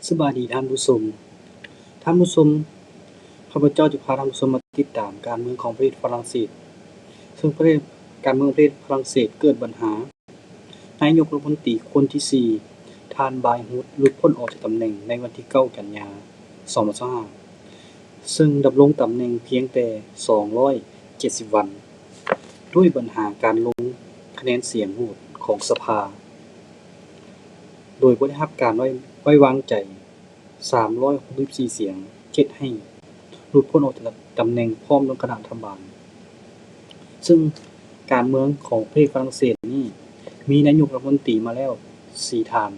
ສະບາຍດີທ່ານຜູ້ຊົມ. ທ່ານຜູ້ຊົມ, ຂ້າພະເຈົ້າຈະພາທ່ານຜູ້ຊົມມາຕິດຕາມການເມືອງຂອງປະເທດຝຣັ່ງເສດ, ເຊິ່ງປະເທດ, ການເມືອງປະເທດຝຣັ່ງເສດເກີດບັນຫາ. ນາຍົກລັດຖະມົນຕີຄົນທີສີ່ ທ່ານ ບາຍ ຮຸດ ຫຼຸດພົ້ນອອກຈາກຕຳແໜ່ງໃນວັນທີເກົ້າ ກັນຍາ ສອງພັນຊາວຫ້າ ເຊິ່ງດຳລົງຕຳແໜ່ງພຽງແຕ່ສອງຮ້ອຍເຈັດສິບວັນ ດ້ວຍບັນຫາການລົງຄະແນນສຽງໂຫວດຂອງສະພາ ໂດຍບໍ່ໄດ້ຮັບການໄວ້, ໄວ້ວາງໃຈ ສາມຮ້ອຍຫົກສິບສີ່ສຽງ ເຮັດໃຫ້ຫຼຸດພົ້ນອອກຈາກຕຳແໜ່ງພ້ອມທັງຄະນະລັດຖະບານ. ເຊິ່ງການເມືອງຂອງປະເທດຝຣັ່ງເສດນີ້ ມີນາຍົກລັດຖະມົນຕີມາແລ້ວສີ່ທ່ານ.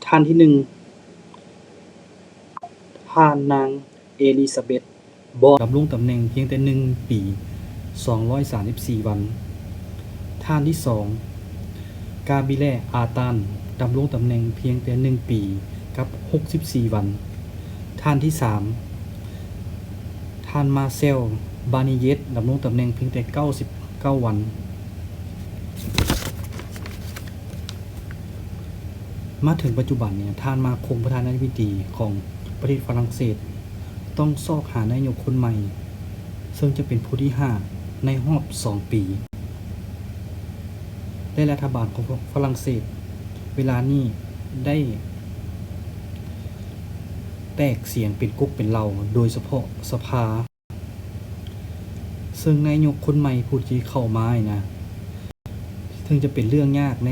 ທ່ານທີໜຶ່ງ ທ່ານນາງ ເອລິຊາເບັດ ບອນ ດຳລົງຕຳແໜ່ງພຽງແຕ່ໜຶ່ງປີ ສອງຮ້ອຍສາມສິບສີ່ວັນ. ທ່ານທີສອງ ກາບິແລ ອາຕານ ດຳລົງຕຳແໜ່ງພຽງແຕ່ໜຶ່ງປີກັບຫົກສິບສີ່ວັນ. ທ່ານທີສາມ ທ່ານ ມາເຊວ ບານີເຢດ ດຳລົງຕຳແໜ່ງພຽງແຕ່ເກົ້າສິບເກົ້າວັນ. ມາເຖິງປັດຈຸບັນນີ້ ທ່ານ ມາຄອງ ປະທານາທິບໍດີຂອງປະເທດຝຣັ່ງເສດ ຕ້ອງຊອກຫານາຍົກຄົນໃໝ່ ເຊິ່ງຈະເປັນຜູ້ທີຫ້າໃນຮອບສອງປີ ແລະ ລັດຖະບານຂອງຝຣັ່ງເສດເວລານີ້ໄດ້ແຕກສຽງເປັນກົກເປັນເຫຼົ່າ, ໂດຍສະເພາະສະພາ ເຊິ່ງນາຍົກຄົນໃໝ່ຜູ້ທີ່ເຂົ້າມານີ້ນະ ເຊິ່ງຈະເປັນເລື່ອງຍາກໃນ,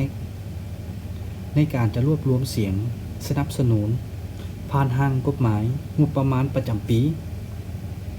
ໃນການຈະລວບລວມສຽງສະໜັບສະໜູນ ຜ່ານຮ່າງກົດໝາຍງົບປະມານປະຈຳປີ